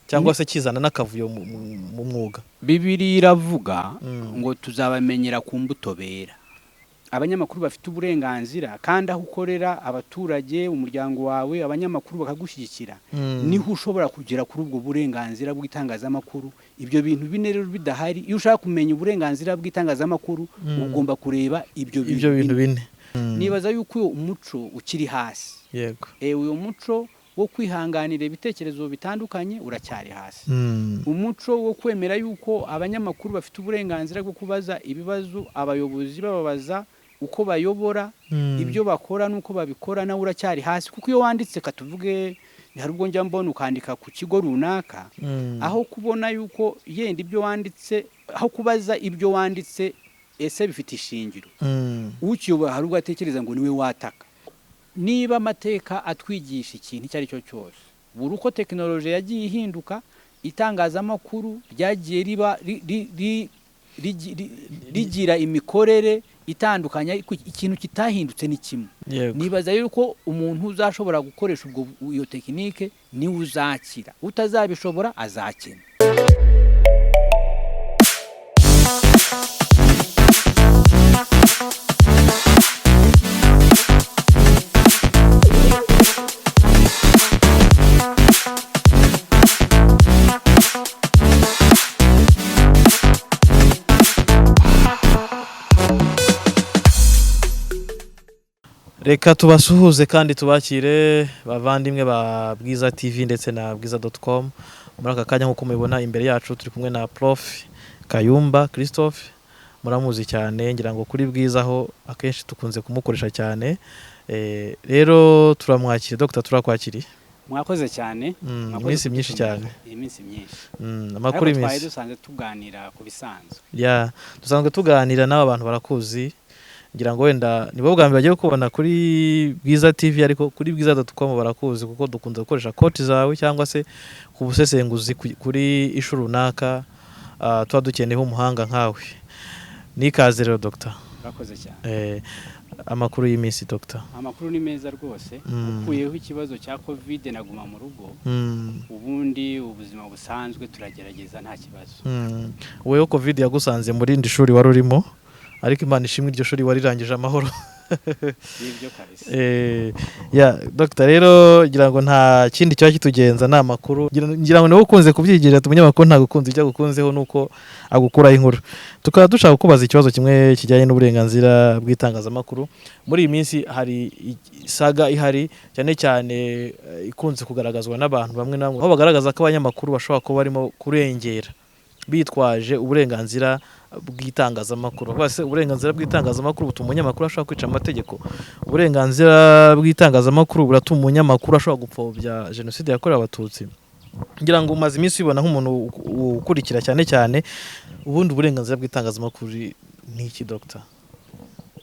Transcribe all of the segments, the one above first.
Cyangwa se kizana n'akavuyo mu mwuga. Bibiri iravuga ngo tuzabamenyera ku mbuto bera. Abanyamakuru bafite uburenganzira, kandi aho ukorera abaturage, umuryango wawe, abanyamakuru bakagushyigikira, niho ushobora kugera kuri ubwo burenganzira bw'itangazamakuru. Ibyo bintu bine rero bidahari, iyo ushaka kumenya uburenganzira bw'itangazamakuru, ugomba kureba ibyo Ibyo bintu bintu bine. bine. Nibaza yuko uyu muco ukiri hasi. Uyu muco wo kwihanganira ibitekerezo bitandukanye uracyari hasi. Umuco wo kwemera yuko abanyamakuru bafite uburenganzira bwo kubaza ibibazo abayobozi, bababaza uko bayobora, ibyo bakora n'uko babikora, nawe uracyari hasi, kuko iyo wanditse, katuvuge hari ubwo njya mbona ukandika ku kigo runaka, aho kubona yuko yenda ibyo wanditse, aho kubaza ibyo wanditse ese bifite ishingiro, ukiyobora hari ubwo atekereza ngo niwe wataka. Niba amateka atwigisha ikintu icyo ari cyo cyose, buri uko tekinoloji yagiye ihinduka, itangazamakuru ryagiye riba rigira imikorere itandukanye, ariko ikintu kitahindutse ni kimwe. Nibaza yuko umuntu uzashobora gukoresha ubwo iyo tekinike niwe uzakira, utazabishobora azakena. Reka tubasuhuze kandi tubakire, bavandimwe ba Bwiza TV ndetse na bwiza.com. Muri aka kanya, nk'uko mubibona imbere yacu, turi kumwe na Prof Kayumba Christophe. Muramuzi cyane, ngira ngo kuri Bwiza aho akenshi dukunze kumukoresha cyane. Rero turamwakira. Dr, turakwakiriye. Mwakoze cyane. Mwakoze Iminsi myinshi kudutumira. cyane. Iminsi myinshi. Amakuru Ariko twari y'iminsi? dusanzwe tuganira ku bisanzwe. Ya, dusanzwe tuganira n'aba bantu barakuzi. Ngira ngo wenda nibo bwa mbere bagiye kukubona kuri Bwiza TV, ariko kuri bwiza.com barakuzi, kuko dukunze gukoresha quote zawe cyangwa se ku busesenguzi kuri issue runaka, tuba dukeneyeho umuhanga nkawe. Nikaze rero, Dr. Murakoze cyane. Amakuru y'iminsi, Dr? Amakuru ni meza rwose. Ukuyeho ikibazo cya Covid na guma mu rugo, ubundi ubuzima busanzwe turagerageza, nta kibazo. Wewe Covid yagusanze muri rindi shuri wari urimo, ariko Imana ishimwe, iryo shuri warirangije amahoro. Nibyo kabisa. Ya Dr, rero ngira ngo nta kindi kiba kitugenza, ni amakuru. Ngira ngo niwe ukunze kubyigira, umunyamakuru ntabwo ukunze ibyo agukunzeho nuko agukuraho inkuru. Tukaba dushaka kubaza ikibazo kimwe kijyanye n'uburenganzira bw'itangazamakuru. Muri iyi minsi hari saga ihari cyane cyane, ikunze kugaragazwa n'abantu bamwe na bamwe, aho bagaragaza ko abanyamakuru bashobora kuba barimo kurengera bitwaje uburenganzira bw'itangazamakuru. Bavuga se uburenganzira bw'itangazamakuru butuma umunyamakuru ashobora kwica amategeko? Uburenganzira bw'itangazamakuru buratuma umunyamakuru ashobora gupfobya Jenoside yakorewe Abatutsi? Ngira ngo umaze iminsi ubibona nk'umuntu ukurikira cyane cyane. Ubundi uburenganzira bw'itangazamakuru ni iki, Dr?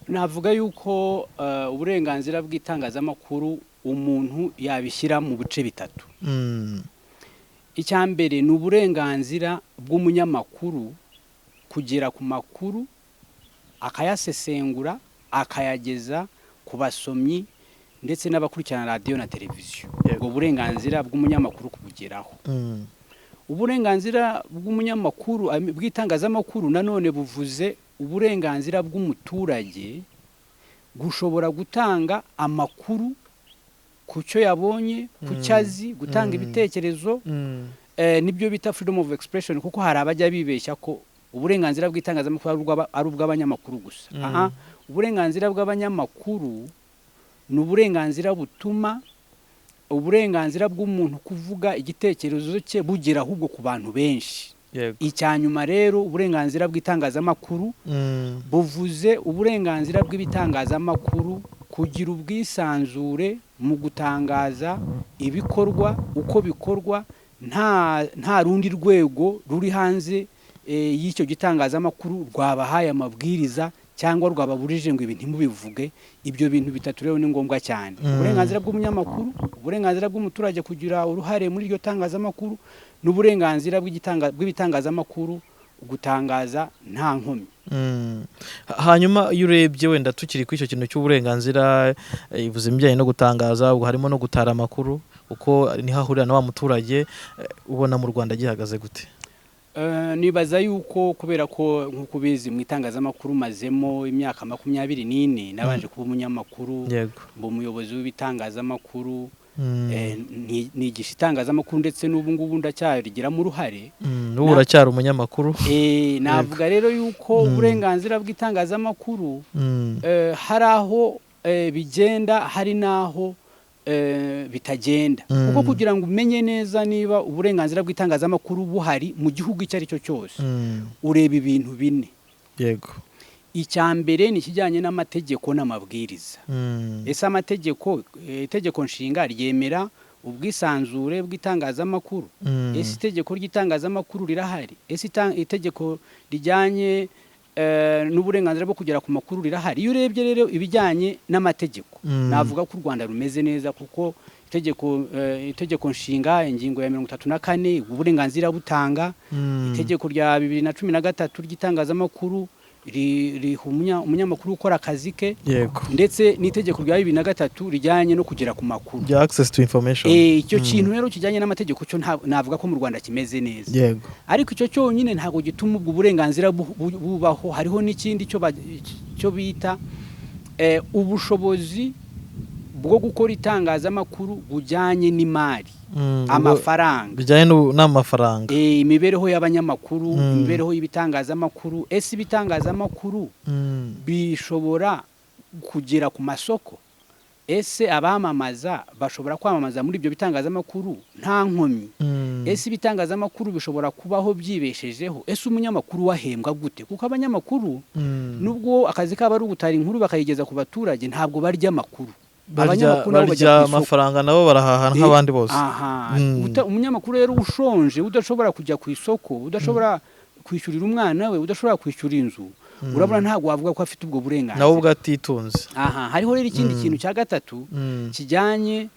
Navuga yuko uburenganzira bw'itangazamakuru umuntu yabishyira mu bice bitatu. Icya mbere ni uburenganzira bw'umunyamakuru kugera ku makuru, akayasesengura, akayageza ku basomyi ndetse n'abakurikirana radiyo na televiziyo. Ubwo burenganzira bw'umunyamakuru kubugeraho. Uburenganzira bw'umunyamakuru bw'itangazamakuru nanone buvuze uburenganzira bw'umuturage gushobora gutanga amakuru ku cyo yabonye, ku cyo azi, gutanga ibitekerezo. Nibyo bita freedom of expression, kuko hari abajya bibeshya ko uburenganzira bw'itangazamakuru ari ubw'abanyamakuru gusa. Aha, uburenganzira bw'abanyamakuru ni uburenganzira butuma uburenganzira bw'umuntu kuvuga igitekerezo cye bugera ahubwo ku bantu benshi. Icya nyuma rero, uburenganzira bw'itangazamakuru buvuze uburenganzira bw'ibitangazamakuru kugira ubwisanzure mu gutangaza ibikorwa uko bikorwa, nta rundi rwego ruri hanze y'icyo gitangazamakuru rwabahaye amabwiriza cyangwa rwababurije ngo ibi ntimubivuge. Ibyo bintu bitatu rero ni ngombwa cyane: uburenganzira bw'umunyamakuru, uburenganzira bw'umuturage kugira uruhare muri iryo tangazamakuru, n'uburenganzira bw'ibitangazamakuru gutangaza nta nkomyi. Hanyuma iyo urebye, wenda tukiri kuri icyo kintu cy'uburenganzira, ivuze ibijyanye no gutangaza, ubwo harimo no gutara amakuru. Uko niho ahurira na wa muturage. Ubona mu Rwanda gihagaze gute? Nibaza yuko kubera ko, nk'uko ubizi, mu itangazamakuru mazemo imyaka 24, nabanje kuba umunyamakuru, mba umuyobozi w'ibitangazamakuru, nigisha itangazamakuru, ndetse n'ubu ngubu ndacyarigiramo uruhare. N'ubu uracyari umunyamakuru. Navuga rero yuko uburenganzira bw'itangazamakuru hari aho bigenda, hari n'aho bitagenda, kuko kugira ngo umenye neza niba uburenganzira bw'itangazamakuru buhari mu gihugu icyo ari cyo cyose, ureba ibintu bine. Icya mbere ni ikijyanye n'amategeko n'amabwiriza. Ese amategeko, itegeko nshinga ryemera ubwisanzure bw'itangazamakuru? Ese itegeko ry'itangazamakuru rirahari? Ese itegeko rijyanye n'uburenganzira bwo kugera ku makuru rirahari? Iyo urebye rero ibijyanye n'amategeko, navuga ko u Rwanda rumeze neza, kuko itegeko nshinga, ingingo ya 34, uburenganzira butanga. Itegeko rya 2013 ry'itangazamakuru riha umunyamakuru gukora akazi ke, ndetse n'itegeko rya 2003 rijyanye no kugera ku makuru, Bya access to information. Icyo kintu rero kijyanye n'amategeko cyo navuga ko mu Rwanda kimeze neza. Ariko icyo cyonyine ntabwo gituma ubwo burenganzira bubaho. Hariho n'ikindi cyo bita ubushobozi bwo gukora itangazamakuru bujyanye n'imari, amafaranga. Bijyanye n'amafaranga. Imibereho y'abanyamakuru, imibereho y'ibitangazamakuru. Ese ibitangazamakuru bishobora kugera ku masoko? Ese abamamaza bashobora kwamamaza muri ibyo bitangazamakuru nta nkomyi? Ese ibitangazamakuru bishobora kubaho byibeshejeho? Ese umunyamakuru wahembwa gute? Kuko abanyamakuru, nubwo akazi kabo ari ugutara inkuru bakayigeza ku baturage, ntabwo barya amakuru. Barya Abanyamakuru nabo bajya barya ku isoko. amafaranga, nabo barahaha nk'abandi bose. Umunyamakuru rero ushonje, udashobora kujya ku isoko, udashobora kwishyurira umwana we, udashobora kwishyura inzu, urabona ntabwo wavuga ko afite ubwo burenganzira. Nawe ubwo atitunze. Aha hariho rero ikindi kintu cya gatatu kijyanye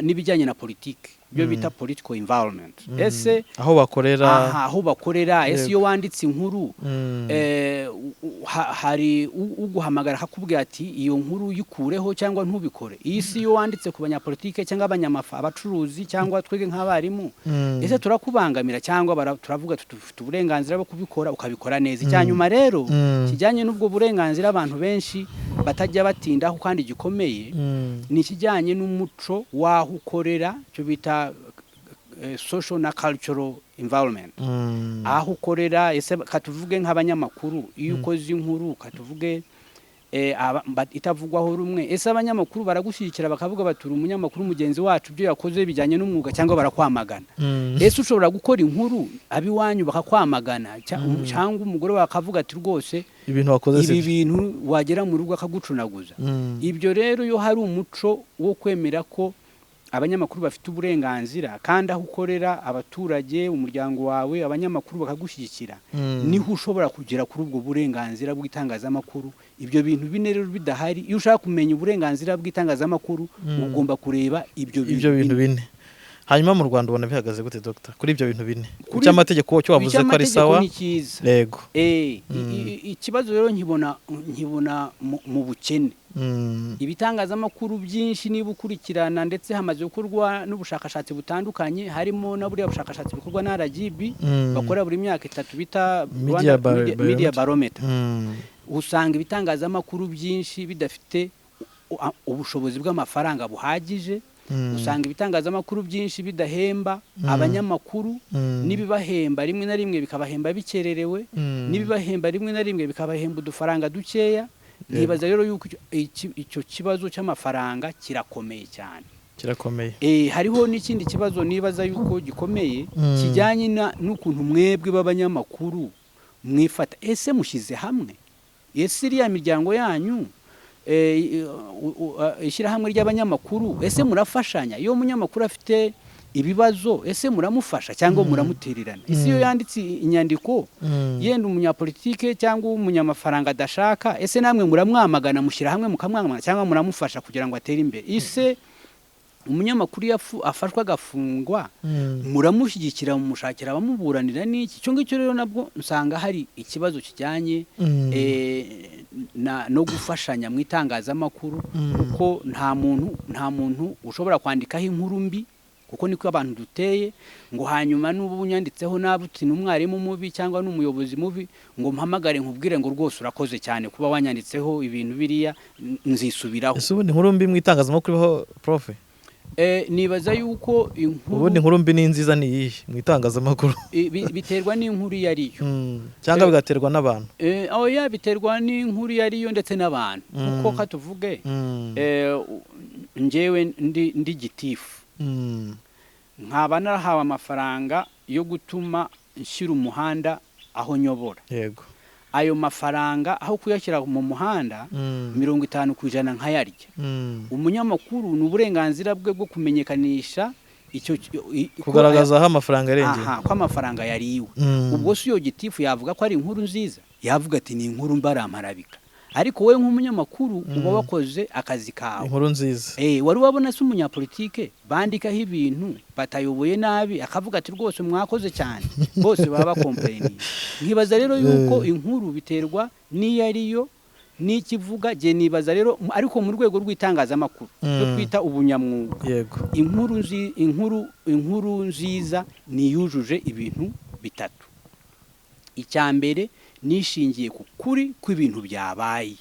n'ibijyanye na politiki, ibyo bita political environment. Ese Aho bakorera. Aha, aho bakorera. Ese iyo wanditse inkuru, hari uguhamagara akakubwira ati: "Iyo nkuru yikureho cyangwa ntubikore"? Iyi si iyo wanditse ku banyapolitike cyangwa abacuruzi cyangwa twebwe nk'abarimu, ese turakubangamira cyangwa turavuga tuti dufite uburenganzira bwo kubikora, ukabikora neza? Icya nyuma rero kijyanye n'ubwo burenganzira abantu benshi batajya batindaho kandi gikomeye, ni ikijyanye n'umuco w'aho ukorera, icyo bita social na cultural environment. Aho ukorera, ese katuvuge nk'abanyamakuru, iyo ukoze inkuru, katuvuge itavugwaho rumwe, ese abanyamakuru baragushyigikira bakavuga bati: "Uri umunyamakuru mugenzi wacu, ibyo yakoze bijyanye n'umwuga", cyangwa barakwamagana? Ese ushobora gukora inkuru ab'iwanyu bakakwamagana, cyangwa umugore wawe akavuga ati: "Rwose Ibintu wakoze ibi sibyo." bintu", wagera mu rugo akagucunaguza? Ibyo rero, iyo hari umuco wo kwemera ko abanyamakuru bafite uburenganzira, kandi aho ukorera abaturage, umuryango wawe, abanyamakuru bakagushyigikira, niho ushobora kugera kuri ubwo burenganzira bw'itangazamakuru. Ibyo bintu bine rero bidahari, iyo ushaka kumenya uburenganzira bw'itangazamakuru, ugomba kureba ibyo bintu Ibyo bintu bine. bine. Hanyuma mu Rwanda ubona bihagaze gute, Dr, kuri ibyo bintu bine? Kuri Icy'amategeko cyo wavuze ko ari icy'amategeko sawa. Ni cyiza. Ikibazo rero nkibona mu bukene. Ibitangazamakuru byinshi, niba ukurikirana, ndetse hamaze gukorwa n'ubushakashatsi butandukanye, harimo na buriya bushakashatsi bukorwa na RGB bakora buri myaka 3 bita Media Rwanda Barometer. Media Barometer, usanga ibitangazamakuru byinshi bidafite ubushobozi bw'amafaranga buhagije. Usanga ibitangazamakuru byinshi bidahemba abanyamakuru, n'ibibahemba rimwe na rimwe bikabahemba bikererewe, n'ibibahemba rimwe na rimwe bikabahemba udufaranga dukeya. Nkibaza rero yuko icyo kibazo cy'amafaranga kirakomeye cyane. Kirakomeye. Hariho n'ikindi kibazo nibaza yuko gikomeye, kijyanye n'ukuntu mwebwe b'abanyamakuru mwifata. Ese mushyize hamwe? Ese iriya miryango yanyu, ishyirahamwe ry'abanyamakuru, ese murafashanya? Iyo umunyamakuru afite ibibazo, ese muramufasha cyangwa muramutererana? Ese iyo yanditse inyandiko yenda umunyapolitike cyangwa umunyamafaranga adashaka, ese namwe muramwamagana, mushyira hamwe mukamwamagana, cyangwa muramufasha kugira ngo atere imbere? Ese umunyamakuru iyo afashwe agafungwa, muramushyigikira, mumushakira abamuburanira n'iki? Icyo ngicyo rero nabwo nsanga hari ikibazo kijyanye no gufashanya mu itangazamakuru, kuko nta muntu ushobora kwandikaho inkuru mbi, kuko niko abantu duteye, ngo hanyuma n'ubu unyanditseho nabi uti ni umwarimu mubi cyangwa ni umuyobozi mubi, ngo mpamagare nkubwire ngo rwose urakoze cyane kuba wanyanditseho ibintu biriya, nzisubiraho. Ese ubundi inkuru mbi mu itangazamakuru ibaho, prof? Nibaza yuko inkuru Ubundi inkuru mbi ni nziza ni iyihe mu itangazamakuru? Biterwa n'inkuru iyo ariyo. Cyangwa bigaterwa n'abantu? Oya, biterwa n'inkuru iyo ariyo ndetse n'abantu, kuko katuvuge njyewe ndi gitifu, nkaba narahawe amafaranga yo gutuma nshyira umuhanda aho nyobora. Ayo mafaranga aho kuyashyira mu muhanda, 50% nkayarya, umunyamakuru ni uburenganzira bwe bwo kumenyekanisha icyo Kugaragaza aho amafaranga yarengeye. Aha, ko amafaranga yariwe. Ubwo si iyo gitifu yavuga ko ari inkuru nziza? Yavuga ati ni inkuru mbaramparabika. Ariko wowe nk'umunyamakuru uba wakoze akazi kawe. Inkuru nziza. Wari wabona se umunyapolitike bandikaho ibintu batayoboye nabi akavuga ati rwose mwakoze cyane? Bose baba bakomplaininga. Nkibaza rero yuko inkuru biterwa n'iyo ariyo n'ikivuga. Je nibaza rero, ariko mu rwego rw'itangazamakuru, icyo twita ubunyamwuga, inkuru nziza ni yujuje ibintu bitatu. Icya mbere, nishingiye ku kuri kw'ibintu byabaye.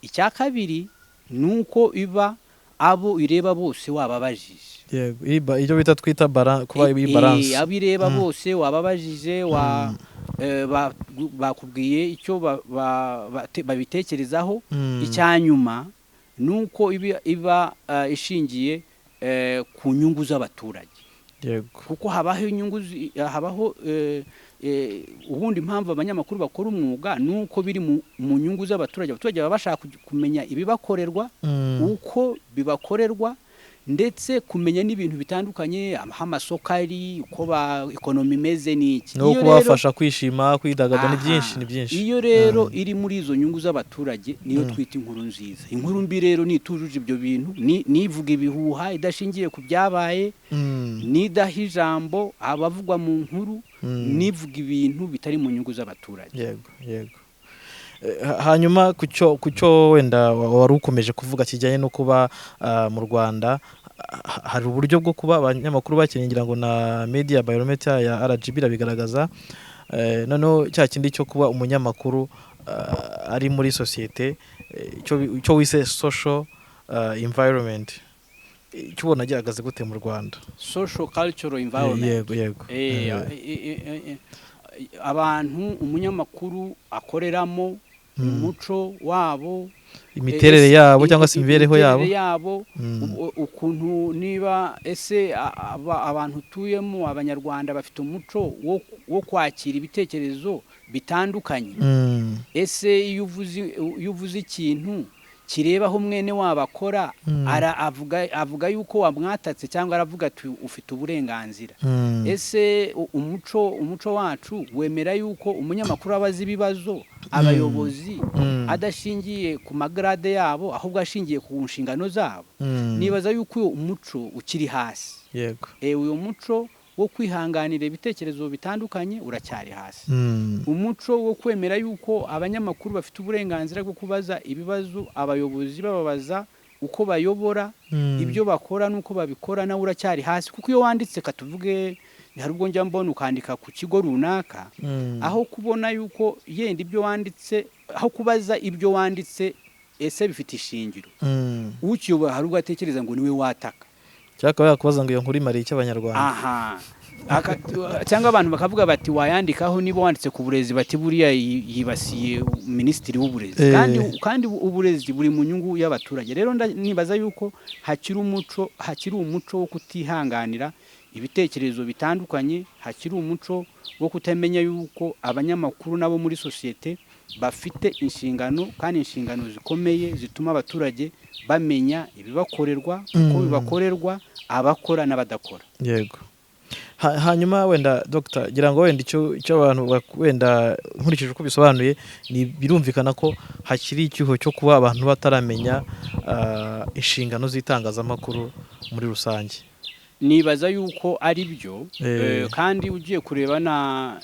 Icya kabiri ni uko iba abo ireba bose wababajije. Yego, icyo bita twita kuba iri balance. Abo ireba bose wababajije, bakubwiye icyo babitekerezaho. Icya nyuma ni uko iba ishingiye ku nyungu z'abaturage, kuko habaho inyungu habaho ubundi impamvu abanyamakuru bakora umwuga ni uko biri mu nyungu z'abaturage. Abaturage baba bashaka kumenya ibibakorerwa, uko bibakorerwa, ndetse kumenya n'ibintu bitandukanye, aho amasoko ari, uko ba economy imeze n'iki. No Iyo rero- kubafasha kwishima, kwidagadura, ni byinshi, ni byinshi. Iyo rero iri muri izo nyungu z'abaturage, niyo twita inkuru nziza. Inkuru mbi rero nitujuje ibyo bintu, nivuga ibihuha idashingiye ku byabaye, nidaha ijambo abavugwa mu nkuru, nivuga ibintu bitari mu nyungu z'abaturage. Yego. Hanyuma ku cyo wenda wari ukomeje kuvuga kijyanye no kuba mu Rwanda hari uburyo bwo kuba abanyamakuru bakeneye, ngira ngo na media barometer ya RGB irabigaragaza. Noneho cya kindi cyo kuba umunyamakuru ari muri sosiyete, icyo wise social environment, icyo ubona gihagaze gute mu Rwanda? Social cultural environment. Yego. Abantu umunyamakuru akoreramo, umuco wabo, Imiterere yabo cyangwa se imibereho yabo. Imiterere yabo, ukuntu niba ese abantu utuyemo, Abanyarwanda bafite umuco wo kwakira ibitekerezo bitandukanye? Ese iyo uvuze ikintu kireba aho mwene wabo akora, avuga yuko wamwatatse cyangwa aravuga ati ufite uburenganzira? Ese umuco wacu wemera yuko umunyamakuru abaza ibibazo abayobozi adashingiye ku magrade yabo, ahubwo ashingiye ku nshingano zabo? Nibaza yuko uyu umuco ukiri hasi. Uyu muco wo kwihanganira ibitekerezo bitandukanye uracyari hasi. Umuco wo kwemera yuko abanyamakuru bafite uburenganzira bwo kubaza ibibazo abayobozi, bababaza uko bayobora, ibyo bakora n'uko babikora, nawe uracyari hasi, kuko iyo wanditse, katuvuge hari ubwo njya mbona ukandika ku kigo runaka, aho kubona yuko yenda ibyo wanditse, aho kubaza ibyo wanditse ese bifite ishingiro, ukiyobora hari ubwo atekereza ngo niwe wataka. Cyangwa akaba yakubaza ngo iyo nkuru imariye icyo Abanyarwanda? Aha. Cyangwa abantu bakavuga bati wayandikaho, niba wanditse ku burezi, bati buriya yibasiye minisitiri w'uburezi. Kandi uburezi buri mu nyungu y'abaturage. Rero nibaza yuko hakiri umuco wo kutihanganira ibitekerezo bitandukanye, hakiri umuco wo kutamenya yuko abanyamakuru nabo muri sosiyete bafite inshingano, kandi inshingano zikomeye zituma abaturage bamenya ibibakorerwa, uko bibakorerwa, abakora n'abadakora. Yego. Hanyuma wenda Dr, gira ngo wenda icyo abantu wenda nkurikije uko bisobanuye, ni birumvikana ko hakiri icyuho cyo kuba abantu bataramenya inshingano z'itangazamakuru muri rusange. Nibaza yuko ari byo. Kandi ugiye kureba na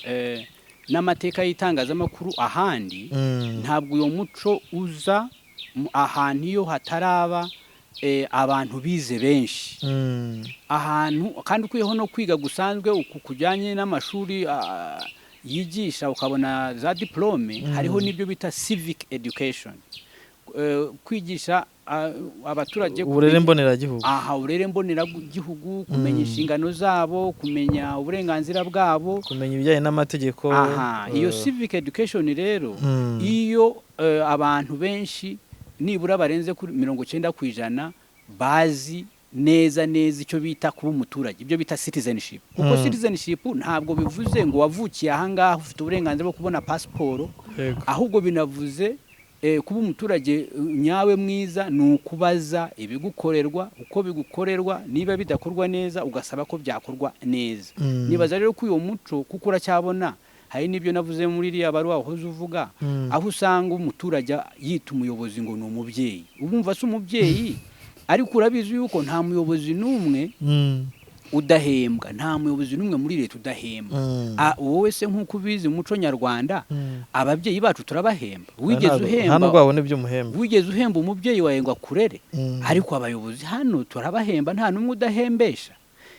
n'amateka y'itangazamakuru ahandi, ntabwo uyu muco uza ahantu iyo hataraba abantu bize benshi. Ahantu kandi ukwiyeho no kwiga gusanzwe uku kujyanye n'amashuri yigisha ukabona za diplome, hariho n'ibyo bita civic education, kwigisha abaturage uburere mboneragihugu. Aha, uburere mboneragihugu, kumenya inshingano zabo, kumenya uburenganzira bwabo, kumenya ibijyanye n'amategeko. Aha, iyo civic education rero, iyo abantu benshi nibura barenze kuri 90% bazi neza neza icyo bita kuba umuturage, ibyo bita citizenship, kuko citizenship ntabwo bivuze ngo wavukiye ahangaha ufite uburenganzira bwo kubona pasiporo, ahubwo binavuze kuba umuturage nyawe mwiza ni ukubaza ibigukorerwa, uko bigukorerwa, niba bidakorwa neza ugasaba ko byakorwa neza. Nibaza rero ko uyu muco, kuko uracyabona hari n'ibyo navuze muri iriya baruwa wahoze uvuga, aho usanga umuturage yita umuyobozi ngo ni umubyeyi. Ubumva se umubyeyi? Ariko urabizi yuko nta muyobozi n'umwe udahembwa, nta muyobozi n'umwe muri leta udahembwa. Wowe se nk'uko ubizi mu muco nyarwanda, ababyeyi bacu turabahemba? Wigeze Nta uhemba? nubwo wabona ibyo umuhemba. Wigeze uhemba umubyeyi wawe ngo akurere? Ariko abayobozi hano turabahemba, nta n'umwe udahembesha.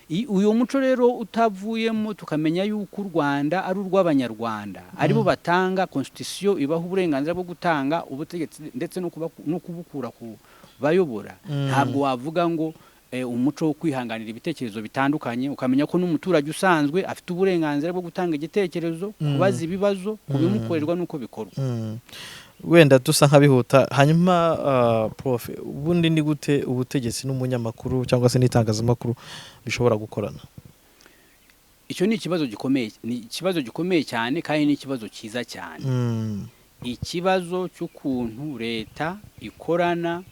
Uyu muco rero utavuyemo, tukamenya yuko u Rwanda ari urw'Abanyarwanda, aribo batanga constitution ibaha uburenganzira bwo gutanga ubutegetsi ndetse no kubukura ku bayobora, ntabwo wavuga ngo umuco wo kwihanganira ibitekerezo bitandukanye, ukamenya ko n'umuturage usanzwe afite uburenganzira bwo gutanga igitekerezo, kubaza ibibazo ku bimukorerwa n'uko bikorwa. Wenda dusa nk'abihuta hanyuma, prof, ubundi ni gute ubutegetsi n'umunyamakuru cyangwa se n'itangazamakuru bishobora gukorana? Icyo ni ikibazo gikomeye, ni ikibazo gikomeye cyane kandi ni ikibazo cyiza cyane. Ikibazo cy'ukuntu leta ikorana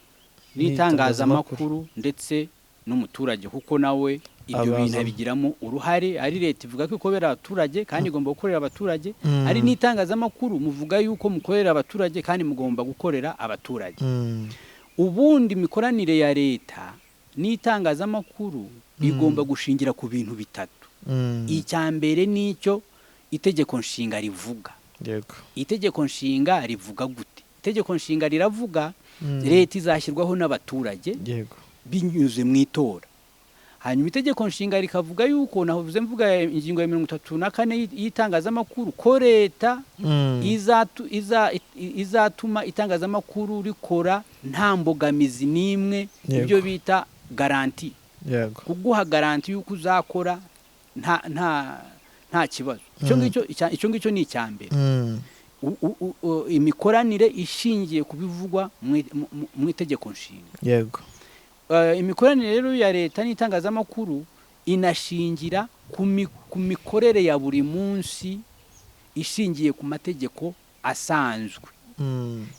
n'itangazamakuru ndetse n'umuturage, kuko nawe ibyo Abazamo. bintu abigiramo uruhare. Ari leta ivuga ko ikorera abaturage kandi igomba gukorera abaturage, ari n'itangazamakuru muvuga yuko mukorera abaturage kandi mugomba gukorera abaturage. Ubundi imikoranire ya leta n'itangazamakuru igomba gushingira ku bintu bitatu. Icya mbere ni icyo itegeko nshinga rivuga. Itegeko nshinga rivuga gute? Itegeko nshinga riravuga leta izashyirwaho n'abaturage binyuze mu itora. Hanyuma itegeko nshinga rikavuga yuko, navuze mvuga ingingo ya 34 y'itangazamakuru, ko leta izatuma itangazamakuru rikora nta mbogamizi n'imwe, ibyo bita garantie, kuguha garantie y'uko uzakora nta kibazo. Icyo ngicyo icyo ngicyo ni icya mbere. Imikoranire ishingiye ku bivugwa mu itegeko nshinga. Imikoranire rero ya leta n'itangazamakuru inashingira ku mikorere ya buri munsi ishingiye ku mategeko asanzwe.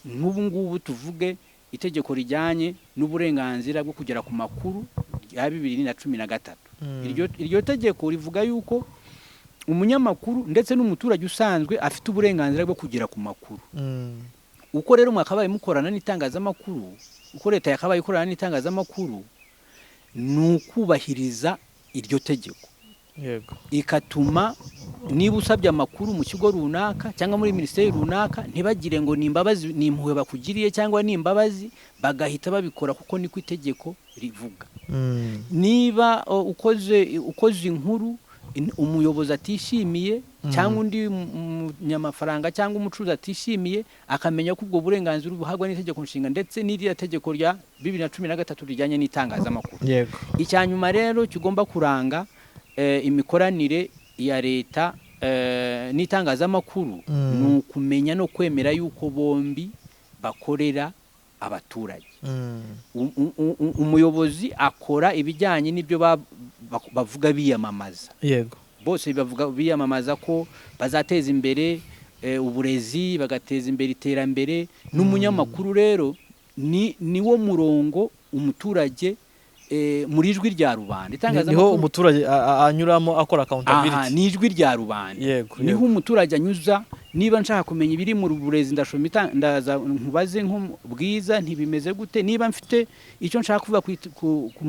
Nk'ubu ngubu tuvuge itegeko rijyanye n'uburenganzira bwo kugera ku makuru rya 2013. Iryo tegeko rivuga yuko umunyamakuru ndetse n'umuturage usanzwe afite uburenganzira bwo kugera ku makuru. Uko rero mwakabaye mukorana n'itangazamakuru, uko leta yakabaye ikorana n'itangazamakuru, ni ukubahiriza iryo tegeko, ikatuma niba usabye amakuru mu kigo runaka cyangwa muri minisiteri runaka, ntibagire ngo ni imbabazi, ni impuhwe bakugiriye cyangwa ni imbabazi, bagahita babikora, kuko niko itegeko rivuga. Niba ukoze inkuru umuyobozi atishimiye cyangwa undi munyamafaranga cyangwa umucuruzi atishimiye, akamenya ko ubwo burenganzira buhabwa n'itegeko nshinga ndetse n'iriya tegeko rya 2013 rijyanye n'itangazamakuru. Icya nyuma rero kigomba kuranga imikoranire ya leta n'itangazamakuru ni ukumenya no kwemera yuko bombi bakorera abaturage. Umuyobozi akora ibijyanye n'ibyo bavuga biyamamaza. Bose bavuga biyamamaza ko bazateza imbere uburezi, bagateza imbere iterambere. N'umunyamakuru rero ni wo murongo umuturage muri ijwi rya rubanda. Niho Itangazamakuru umuturage anyuramo akora aha accountability. Ni ijwi rya rubanda. Niho umuturage anyuza. Niba nshaka kumenya ibiri mu burezi, ndashoma ndaza nkubaze nko Bwiza, ntibimeze gute? Niba mfite icyo nshaka kuvuga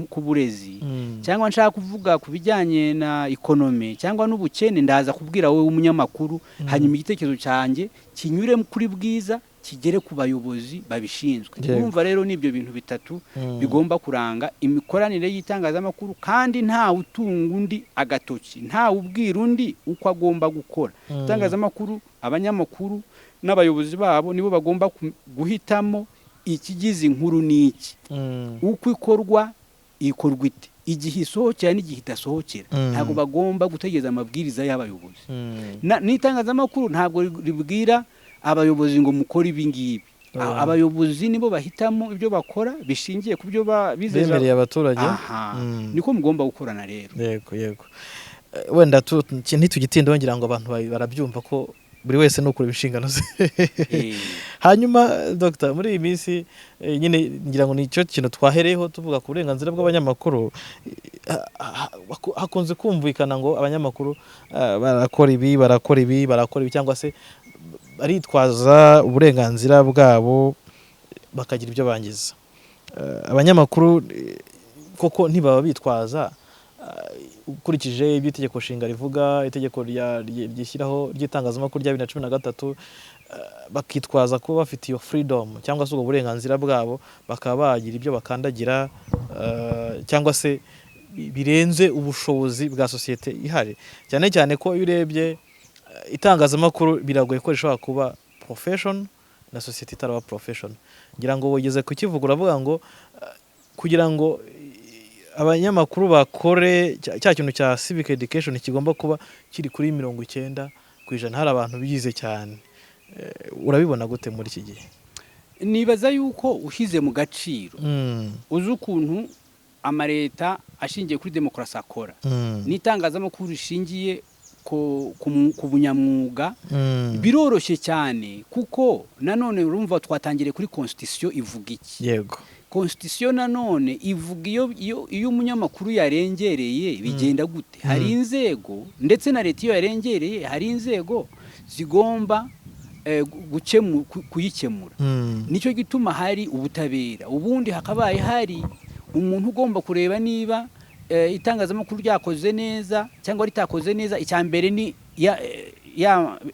ku burezi cyangwa nshaka kuvuga ku bijyanye na economy cyangwa n'ubukene, ndaza kubwira wowe w'umunyamakuru, hanyuma igitekerezo cyanjye kinyure kuri Bwiza, kigere ku bayobozi babishinzwe. Urumva rero n'ibyo bintu bitatu bigomba kuranga imikoranire y'itangazamakuru, kandi ntawe utunga undi agatoki, ntawe ubwira undi uko agomba gukora. Itangazamakuru, abanyamakuru n'abayobozi babo nibo bagomba guhitamo ikigize inkuru n'iki, uko ikorwa, ikorwa ite, igihe isohokera n'igihe idasohokera. Ntabwo bagomba gutegereza amabwiriza y'abayobozi. N'itangazamakuru ntabwo ribwira abayobozi ngo mukore ibi ngibi. Abayobozi nibo bahitamo ibyo bakora bishingiye ku byo bizeza. Bemereye abaturage. Aha, niko mugomba gukorana rero. Yego. Wenda ntitugitindeho, ngira ngo abantu barabyumva ko buri wese ni ukureba inshingano ze. Hanyuma Dr, muri iyi minsi nyine ngira ngo nicyo kintu twahereyeho tuvuga ku burenganzira bw'abanyamakuru. Hakunze kumvikana ngo abanyamakuru barakora ibi, barakora ibi, barakora ibi, cyangwa se baritwaza uburenganzira bwabo bakagira ibyo bangiza. Abanyamakuru koko ntibaba bitwaza, ukurikije ibyo itegeko nshinga rivuga, itegeko ryishyiraho ry'itangazamakuru rya 2013, bakitwaza kuba bafite iyo freedom cyangwa se ubwo burenganzira bwabo, bakaba bagira ibyo bakandagira cyangwa se birenze ubushobozi bwa sosiyete ihari, cyane cyane ko iyo urebye itangazamakuru biragoye ko rishobora kuba profession na sosiyete itaraba profession. Ngira ngo wigeze kukivuga, uravuga ngo kugira ngo abanyamakuru bakore cya kintu cya civic education kigomba kuba kiri kuri 90%, hari abantu bize cyane. Urabibona gute muri iki gihe? Nibaza yuko ushyize mu gaciro, uzi ukuntu amaleta ashingiye kuri demokarasi akora n'itangazamakuru rishingiye ku bunyamwuga, biroroshye cyane, kuko nanone urumva twatangiriye kuri constitution. Ivuga iki? Constitution nanone ivuga iyo umunyamakuru yarengereye bigenda gute. Hari inzego, ndetse na leta iyo yarengereye hari inzego zigomba kuyikemura. Nicyo gituma hari ubutabera. Ubundi hakabaye hari umuntu ugomba kureba niba itangazamakuru ryakoze neza cyangwa ritakoze neza. Icya mbere ni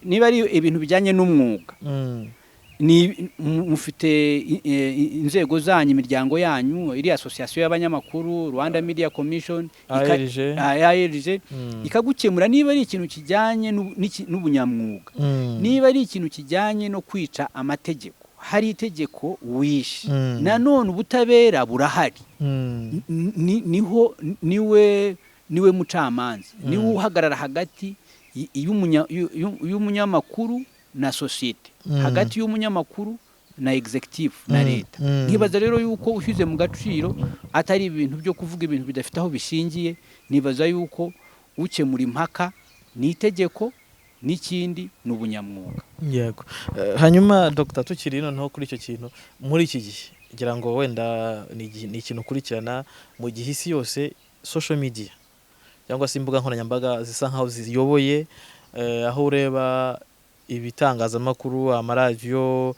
niba ari ibintu bijyanye n'umwuga, ni mufite inzego zanyu, imiryango yanyu, iri association y'abanyamakuru, Rwanda Media Commission, ARG. ARG, ikagukemura niba ari ikintu kijyanye n'ubunyamwuga. Niba ari ikintu kijyanye no kwica amategeko, hari itegeko wishe, nanone ubutabera burahari. Niho niwe mucamanza, niwe uhagarara hagati y'umunyamakuru na sosiyete, hagati y'umunyamakuru na executive na leta. Nkibaza rero yuko ushyize mu gaciro atari ibintu byo kuvuga ibintu bidafite aho bishingiye. Nibaza yuko ukemura impaka ni itegeko, n'ikindi ni ubunyamwuga. Yego. Hanyuma Dr, tukiri noneho kuri icyo kintu, muri iki gihe ngira ngo wenda ni ikintu ukurikirana, mu gihe isi yose social media cyangwa se imbuga nkoranyambaga zisa nkaho ziyoboye, aho ureba ibitangazamakuru, amaradiyo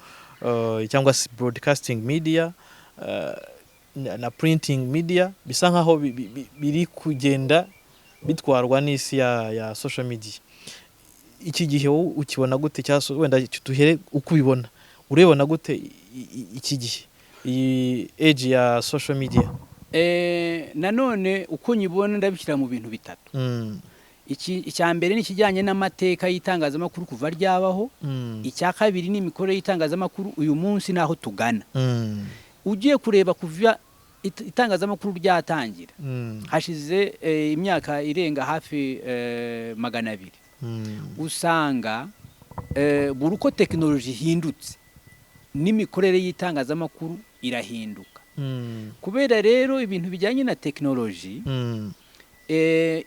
cyangwa se broadcasting media na printing media bisa nkaho biri kugenda bitwarwa n'isi ya social media. Iki gihe wowe ukibona gute? Cyangwa se wenda duhere uko ubibona, urebona gute iki gihe, iyi age ya social media? Nanone uko nyibona ndabishyira mu bintu bitatu. Icya mbere ni ikijyanye n'amateka y'itangazamakuru kuva ryabaho. Icya kabiri ni imikorere y'itangazamakuru uyu munsi n'aho tugana. Ugiye kureba kuva itangazamakuru ryatangira, hashize imyaka irenga hafi 200, usanga buri uko tekinoloji ihindutse n'imikorere y'itangazamakuru irahinduka. Kubera rero ibintu bijyanye na tekinoloji,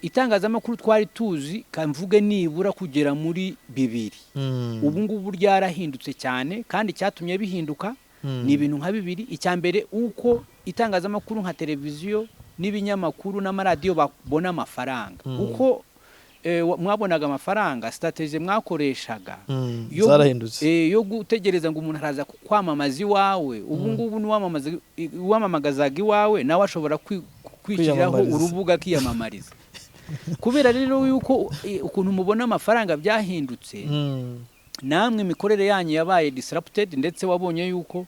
itangazamakuru twari tuzi, kamvuge nibura kugera muri 2000, ubu ngubu ryarahindutse cyane. Kandi icyatumye bihinduka ni ibintu nka bibiri. Icya mbere, uko itangazamakuru nka televiziyo n'ibinyamakuru n'amaradiyo babona amafaranga. Uko mwabonaga amafaranga, strategy mwakoreshaga Zarahindutse. Yo gutegereza ngo umuntu araza kwamamaza iwawe, ubu ngubu uwamamagazaga iwawe nawe ashobora kwishyiriraho Kwiyamamariza. urubuga akiyamamariza. Kubera rero yuko ukuntu mubona amafaranga byahindutse, namwe imikorere yanyu yabaye disrupted, ndetse wabonye yuko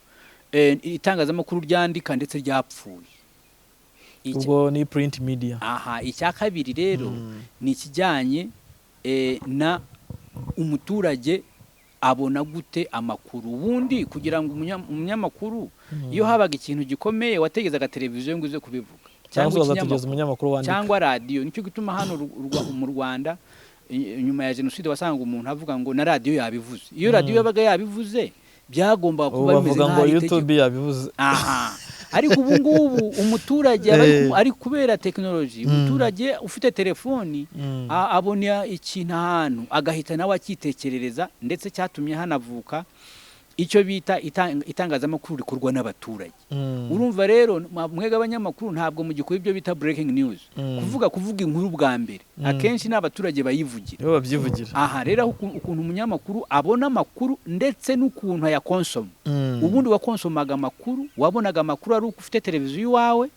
itangazamakuru ryandika ndetse ryapfuye. Ubwo ni print media. Aha, icya kabiri rero ni ikijyanye na umuturage abona gute amakuru. Ubundi kugira ngo umunyamakuru, iyo habaga ikintu gikomeye, wategezaga televiziyo ngo uze kubivuga. Cyangwa se ukazategereza ikinyamakuru, umunyamakuru wandika. Cyangwa radiyo. Nicyo gituma hano mu Rwanda, nyuma ya jenoside, wasanga umuntu avuga ngo na radiyo yabivuze. Iyo radiyo yabaga yabivuze, byagombaga Ubu kuba bimeze bavuga ngo nk'aho ari itegeko. YouTube yabivuze. Aha, ariko ubu ngubu umuturage aba ari kubera tekinoloji, umuturage ufite telefoni abona ikintu ahantu agahita nawe akitekerereza, ndetse cyatumye hanavuka icyo bita itangazamakuru rikorwa n'abaturage. Urumva rero, mwebwe abanyamakuru ntabwo mugikora ibyo bita breaking news, kuvuga inkuru bwa mbere. Akenshi ni abaturage bayivugira. Nibo babyivugira. Aha rero aho ukuntu umunyamakuru abona amakuru ndetse n'ukuntu ayakonsoma. Ubundi wakonsomaga amakuru, wabonaga amakuru ari uko ufite televiziyo iwawe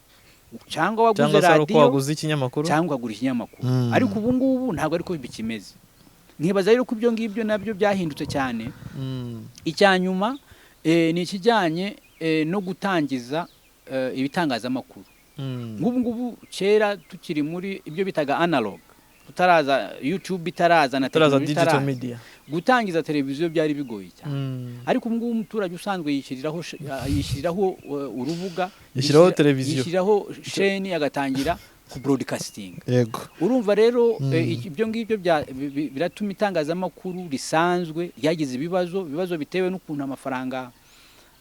cyangwa waguze Cyangwa se ari uko radiyo waguze ikinyamakuru. cyangwa ukagura ikinyamakuru. Ariko ubu ngubu ntabwo ariko bikimeze. Nkibaza rero ko ibyo ngibyo nabyo byahindutse cyane. Icya nyuma ni ikijyanye no gutangiza ibitangazamakuru. Nk'ubu ngubu, kera tukiri muri ibyo bitaga analog, tutaraza YouTube, itaraza na Turaza tekinoloji digital itaraza, media. gutangiza televiziyo byari bigoye cyane. Ariko ubu ngubu umuturage usanzwe yishyiriraho urubuga, Yishyiraho televiziyo. yishyiriraho sheni, agatangira ku broadcasting. Urumva rero, ibyo ngibyo biratuma itangazamakuru risanzwe ryagize ibibazo, bitewe n'ukuntu amafaranga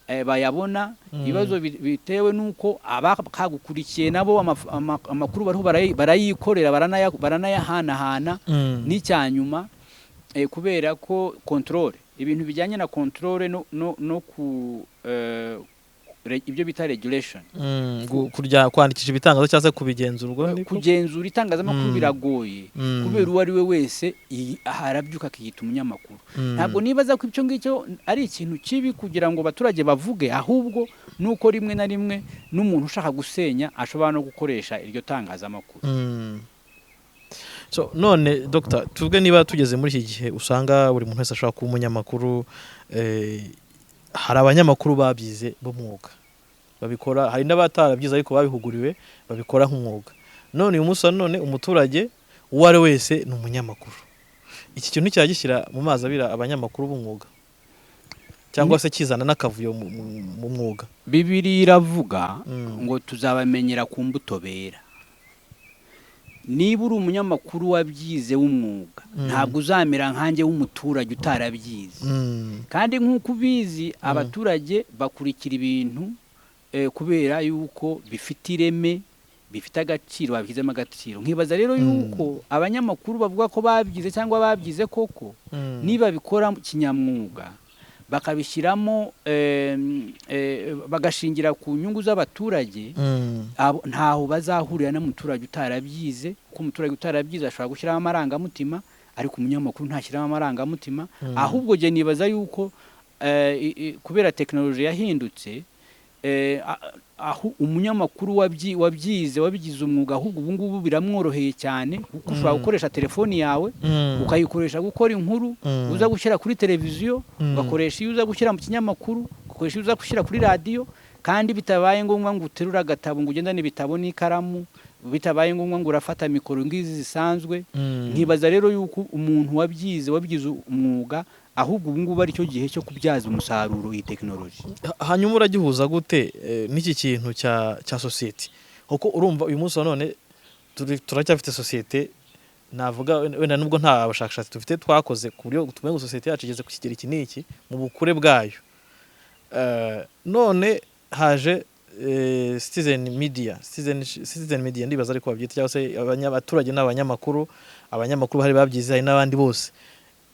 bayabona, ibibazo bitewe n'uko abakagukurikiye nabo amakuru bariho barayikorera, baranayahanahana. N'icya nyuma, kubera ko contrôle, ibintu bijyanye na contrôle no ku ibyo bita regulation. Kurya kwandikisha ibitangazo cyangwa se kubigenzurwa niko? Kugenzura itangazamakuru biragoye, kubera uwo ari we wese arabyuka akiyita umunyamakuru. Ntabwo nibaza ko icyo ngicyo ari ikintu kibi kugira ngo abaturage bavuge, ahubwo nuko rimwe na rimwe n'umuntu ushaka gusenya ashobora no gukoresha iryo tangazamakuru. So none Dr, tuvuge niba tugeze muri iki gihe usanga buri muntu wese ashobora kuba umunyamakuru, hari abanyamakuru babyize b'umwuga babikora, hari n'abatarabyize ariko babihuguriwe babikora nk'umwuga. None uyu munsi wa none umuturage uwo ari we wese ni umunyamakuru. Iki kintu cyagishyira mu mazi abira abanyamakuru b'umwuga, cyangwa se kizana n'akavuyo mu mwuga? Bibiliya iravuga ngo tuzabamenyera ku mbuto bera. Niba uri umunyamakuru wabyize w'umwuga, ntabwo uzamera nkanjye w'umuturage utarabyize. Kandi nk'uko ubizi, abaturage bakurikira ibintu kubera yuko bifite ireme, bifite agaciro, babishyizemo agaciro. Nkibaza rero yuko abanyamakuru bavuga ko babyize cyangwa babyize koko, niba bikora kinyamwuga, bakabishyiramo, bagashingira ku nyungu z'abaturage, ntaho bazahurira n'umuturage utarabyize, kuko umuturage utarabyize ashobora gushyiramo amarangamutima, ariko umunyamakuru ntashyiramo amarangamutima. Ahubwo jye nibaza yuko kubera tekinoloji yahindutse, aho umunyamakuru wabyize, wabigize umwuga, ahubwo ubu ngubu biramworoheye cyane, kuko ushobora gukoresha telefoni yawe, ukayikoresha gukora inkuru uza gushyira kuri televiziyo, ugakoresha iyo uza gushyira mu kinyamakuru, ugakoresha iyo uza gushyira kuri radiyo, kandi bitabaye ngombwa ngo uterure agatabo, ngo ugendane ibitabo n'ikaramu, bitabaye ngombwa ngo urafata mikoro ngizi zisanzwe. Nkibaza rero yuko umuntu wabyize, wabigize umwuga, ahubwo ubu ngubu ari cyo gihe cyo kubyaza umusaruro iyi tekinoloji. Hanyuma uragihuza gute n'iki kintu cya sosiyete? Kuko urumva uyu munsi wa none turacyafite sosiyete, navuga wenda nubwo nta bushakashatsi dufite twakoze ku buryo tumenye ngo sosiyete yacu igeze ku kigero iki n'iki mu bukure bwayo. None haje citizen media, citizen media ndibaza ariko babyita, cyangwa se abaturage n'abanyamakuru, abanyamakuru hari babyize, hari n'abandi bose.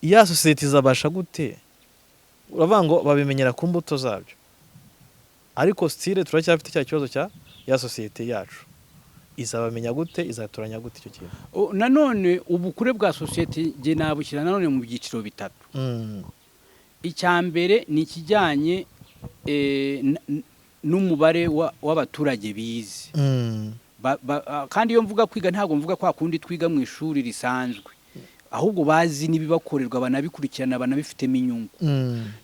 Ya sosiyete izabasha gute? Uravuga ngo babimenyera ku mbuto zabyo, ariko still turacyafite cya kibazo cya ya sosiyete yacu. Izabamenya gute? Izatoranya gute icyo kintu? Nanone ubukure bwa sosiyete jye nabushyira nanone mu byiciro bitatu. Icya mbere ni ikijyanye n'umubare w'abaturage bize. Kandi iyo mvuga kwiga, ntabwo mvuga kwa kundi twiga mu ishuri risanzwe, ahubwo bazi n'ibibakorerwa, banabikurikirana, banabifitemo inyungu.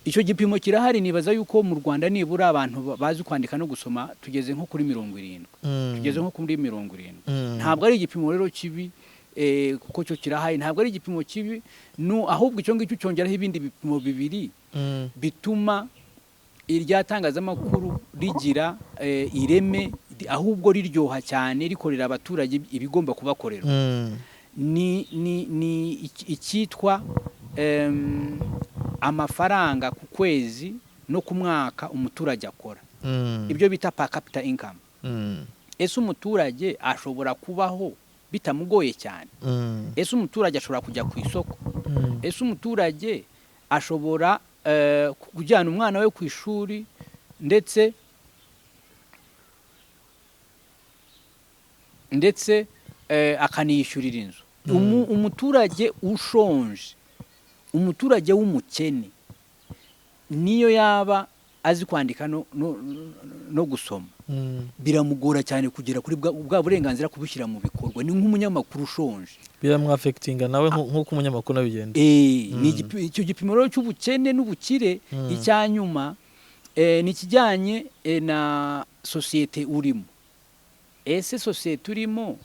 Icyo gipimo kirahari. Nibaza yuko mu Rwanda nibura abantu bazi kwandika no gusoma tugeze nko kuri 70. Tugeze nko kuri 70. Ntabwo ari igipimo rero kibi, kuko cyo kirahari. Ntabwo ari igipimo kibi, ahubwo icyo ngicyo cyongeraho ibindi bipimo bibiri bituma irya tangazamakuru rigira ireme, ahubwo riryoha cyane, rikorera abaturage ibigomba kubakorera. Ni icyitwa amafaranga ku kwezi no ku mwaka umuturage akora, ibyo bita per capita income. Ese umuturage ashobora kubaho bitamugoye cyane? Ese umuturage ashobora kujya ku isoko? Ese umuturage ashobora kujyana umwana we ku ishuri, ndetse akaniyishyurira inzu? Umuturage ushonje, umuturage w'umukene, niyo yaba azi kwandika no gusoma, biramugora cyane kugera kuri bwa burenganzira, kubushyira mu bikorwa. Ni nk'umunyamakuru ushonje. Biramwafekitinga nawe nk'uko umunyamakuru nawe bigenda. Ni icyo gipimo rero cy'ubukene n'ubukire. Icya nyuma ni ikijyanye na sosiyete urimo. Ese sosiyete urimo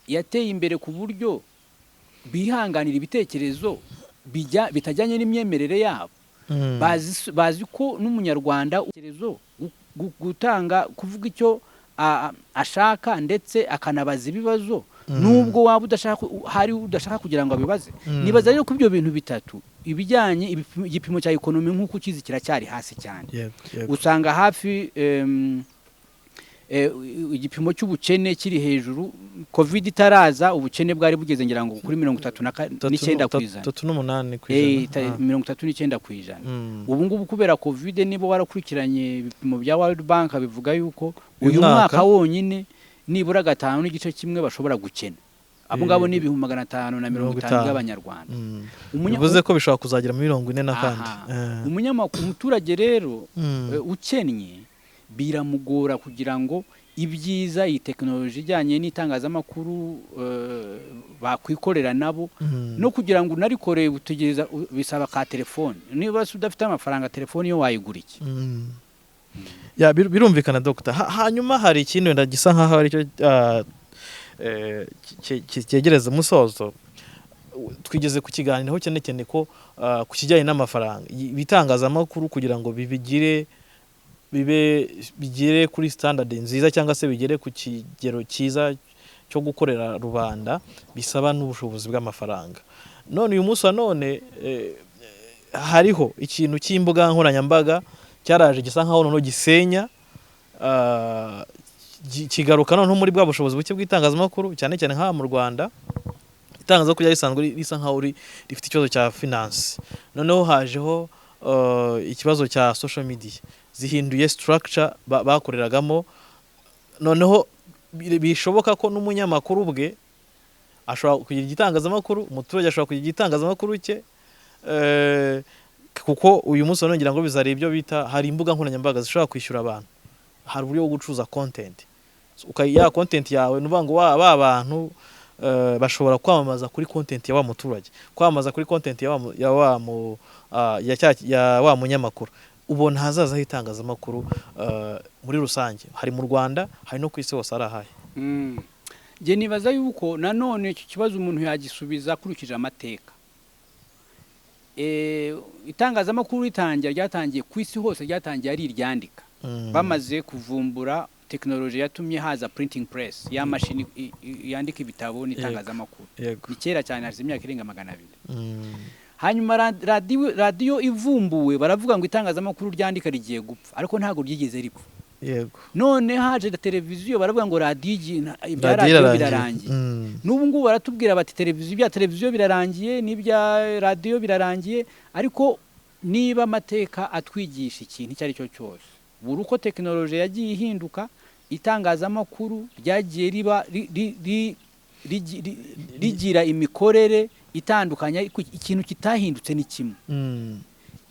yateye imbere ku buryo bihanganira ibitekerezo bitajyanye n'imyemerere yabo? Bazi ko n'umunyarwanda ibitekerezo gutanga, kuvuga icyo ashaka, ndetse akanabaza ibibazo, nubwo waba udashaka, hari udashaka kugira ngo abibaze. Nibaza rero ko ibyo bintu bitatu, ibijyanye igipimo cya economy nk'uko ukizi kiracyari hasi cyane. yego yego Usanga hafi igipimo cy'ubukene kiri hejuru. Covid itaraza, ubukene bwari bugeze, ngira ngo, kuri mirongo itatu n'icyenda ku ijana. 38 ku ijana. 39%. Ubu ngubu kubera Covid, niba warakurikiranye ibipimo bya World Bank, bivuga yuko uyu uyu mwaka mwaka wonyine nibura 5.1 bashobora gukena. Abo ngabo ni 550,000 50. by'abanyarwanda. Bivuze ko bishobora kuzagera muri 40 na kandi. Aha. Umunyamakuru, umuturage rero ukennye, biramugora kugira ngo ibyiza iyi tekinoloji ijyanye n'itangazamakuru bakwikorera nabo. No kugira ngo unarikore utegereza, bisaba ka telefone. Niba se udafite amafaranga, telefone yo wayigura iki? Ya, birumvikana Dr. Hanyuma hari ikindi wenda gisa nkaho aricyo cyegereza umusozo. Twigeze kukiganiraho cyane cyane ko ku kijyanye n'amafaranga. Ibitangazamakuru kugira ngo bibigire, bibe bigere kuri standard nziza cyangwa se bigere ku kigero cyiza cyo gukorera rubanda, bisaba n'ubushobozi bw'amafaranga. None uyu munsi wa none hariho ikintu cy'imbuga nkoranyambaga cyaraje gisa nkaho noneho gisenya, kigaruka noneho muri bwa bushobozi buke bw'itangazamakuru, cyane cyane nk'aha mu Rwanda. Itangazamakuru ryari risanzwe risa nkaho rifite ikibazo cya finance, noneho hajeho ikibazo cya social media zihinduye structure bakoreragamo. Noneho bishoboka ko n'umunyamakuru ubwe ashobora kugira igitangazamakuru, umuturage ashobora kugira igitangazamakuru cye, kuko uyu munsi wa none ngira ngo bizari ibyo bita, hari imbuga nkoranyambaga zishobora kwishyura abantu, hari uburyo bwo gucuruza content. So, ya content yawe, ni ukuvuga ngo ba bantu bashobora kwamamaza kuri content ya wa muturage, kwamamaza kuri content ya wa mu- ya wa mu ah, ya cya ya wa munyamakuru. Ubona ahazaza h'itangazamakuru muri rusange, hari mu Rwanda, hari no ku isi hose, ari ahahe? Njye nibaza yuko nanone icyo kibazo umuntu yagisubiza akurikije amateka. Itangazamakuru ritangira, ryatangiye ku isi hose, ryatangiye ari iryandika. Bamaze kuvumbura tekinoloji yatumye haza printing press, ya mashini yandika ibitabo n'itangazamakuru. Ni kera cyane, hashize imyaka irenga 200. Hanyuma radiyo ivumbuwe, baravuga ngo itangazamakuru ryandika rigiye gupfa, ariko ntabwo ryigeze ripfa. None haje na televiziyo, baravuga ngo radiyo ibya radiyo radiyo irarangiye. Birarangiye. N'ubu ngubu baratubwira bati televiziyo, ibya televiziyo birarangiye, n'ibya radiyo birarangiye. Ariko niba amateka atwigisha ikintu icyo ari cyo cyose, buri uko tekinoloji yagiye ihinduka. Itangazamakuru ryagiye riba rigira imikorere itandukanye, ariko ikintu kitahindutse ni kimwe,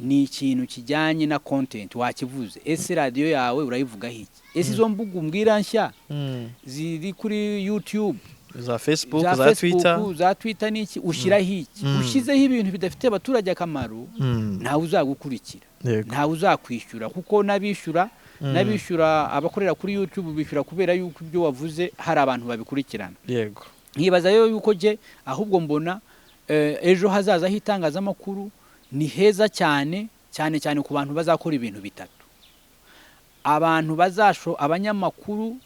ni ikintu kijyanye na content. Wakivuze: ese radiyo yawe urayivugaho iki? Ese izo mbuga umbwira nshya ziri kuri YouTube, za Facebook, za za Facebook, Twitter, za Twitter n'iki, ushyiraho iki? Ushyizeho ibintu bidafitiye abaturage akamaro, ntawe uzagukurikira, ntawe uzakwishyura, kuko n'abishyura, n'abishyura, abakorera kuri YouTube bishyura kubera yuko ibyo wavuze hari abantu babikurikirana. Nkibaza rero yuko jye ahubwo mbona ejo hazaza h'itangazamakuru ni heza cyane cyane cyane ku bantu bazakora ibintu bitatu: abantu bazasho abanyamakuru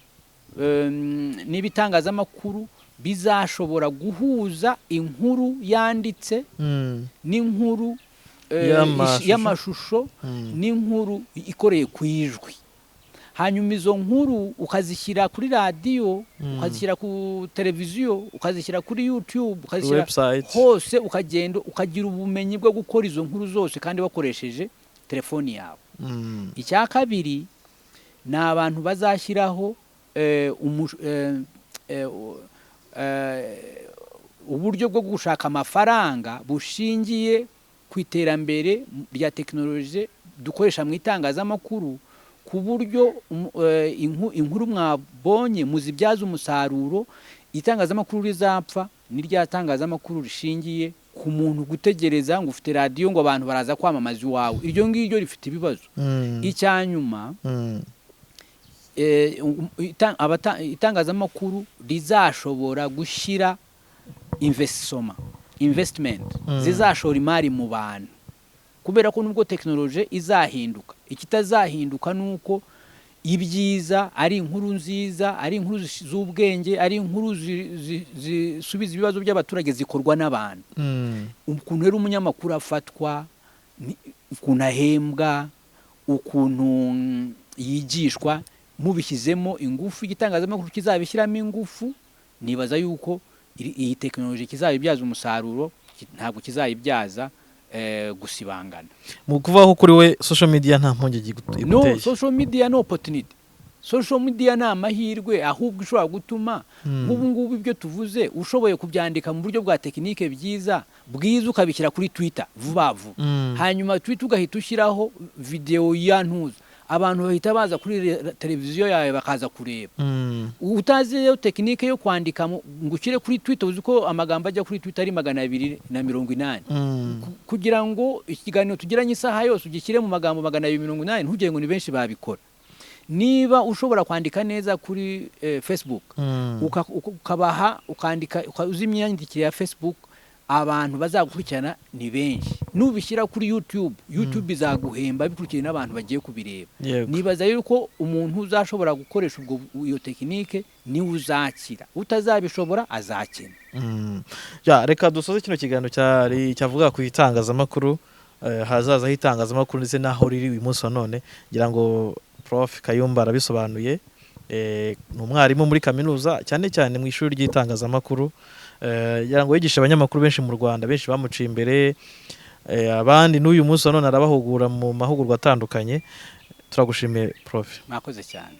n'ibitangazamakuru bizashobora guhuza inkuru yanditse n'inkuru y'amashusho. Y'amashusho n'inkuru ikoreye ku ijwi, hanyuma izo nkuru ukazishyira kuri radiyo, ukazishyira ku televiziyo, ukazishyira kuri YouTube, ukazishyira website hose, ukagenda ukagira ubumenyi bwo gukora izo nkuru zose kandi wakoresheje telefoni yawe. Icya kabiri ni abantu bazashyiraho uburyo bwo gushaka amafaranga bushingiye ku iterambere rya tekinoloji dukoresha mu itangazamakuru, ku buryo inkuru mwabonye muzibyaza umusaruro. Itangazamakuru rizapfa ni rya tangazamakuru rishingiye ku muntu gutegereza ngo ufite radiyo, ngo abantu baraza kwamamaza iwawe. Iryo ngiryo rifite ibibazo. Icya nyuma, itangazamakuru rizashobora gushyira investment, zizashora imari mu bantu, kubera ko nubwo tekinoloji izahinduka, ikitazahinduka ni uko ibyiza ari inkuru nziza, ari inkuru z'ubwenge, ari inkuru zisubiza ibibazo by'abaturage, zikorwa n'abantu. Ukuntu rero umunyamakuru afatwa, ukuntu ahembwa, ukuntu yigishwa, mubishyizemo ingufu, igitangazamakuru kizabishyiramo ingufu, nibaza yuko iyi tekinoloji kizabibyaza umusaruro, ntabwo kizayibyaza gusibangana. Mu kuvuga ko kuri we social media nta mpungenge No, iguteye? Social media ni opportunity, social media ni amahirwe ahubwo ishobora gutuma nk'ubu ngubu ibyo tuvuze ushoboye kubyandika mu buryo bwa tekinike byiza bwiza, ukabishyira kuri Twitter vuba vuba, hanyuma Twitter ugahita ushyiraho videwo ya ntuza, abantu bahita baza kuri televiziyo yawe bakaza kureba. Utazi rero tekinike yo kwandika ngo ushyire kuri Twitter, uzi ko amagambo ajya kuri Twitter ari 280, kugira ngo ikiganiro tugiranye isaha yose ugishyire mu magambo 280, ntugire ngo ni benshi babikora. Niba ushobora kwandika neza kuri Facebook, ukabaha ukandika, uzi imyandikire ya Facebook, abantu bazagukurikirana ni benshi. Nubishyira kuri YouTube, YouTube izaguhemba bikurikiye n'abantu bagiye kubireba. Nibaza yuko umuntu uzashobora gukoresha ubwo iyo tekinike niwe uzakira, utazabishobora azakena. Ya, reka dusoze kino kiganiro cyari cyavuga ku itangazamakuru, hazaza h'itangazamakuru ndetse n'aho riri uyu munsi wa none. Ngira ngo Prof Kayumba arabisobanuye. Ni umwarimu muri kaminuza, cyane cyane mu ishuri ry'itangazamakuru. Ngira ngo yigisha abanyamakuru benshi mu Rwanda, benshi bamuciye imbere, abandi n'uyu munsi wa none arabahugura mu mahugurwa atandukanye. Turagushimiye, Prof. Mwakoze cyane.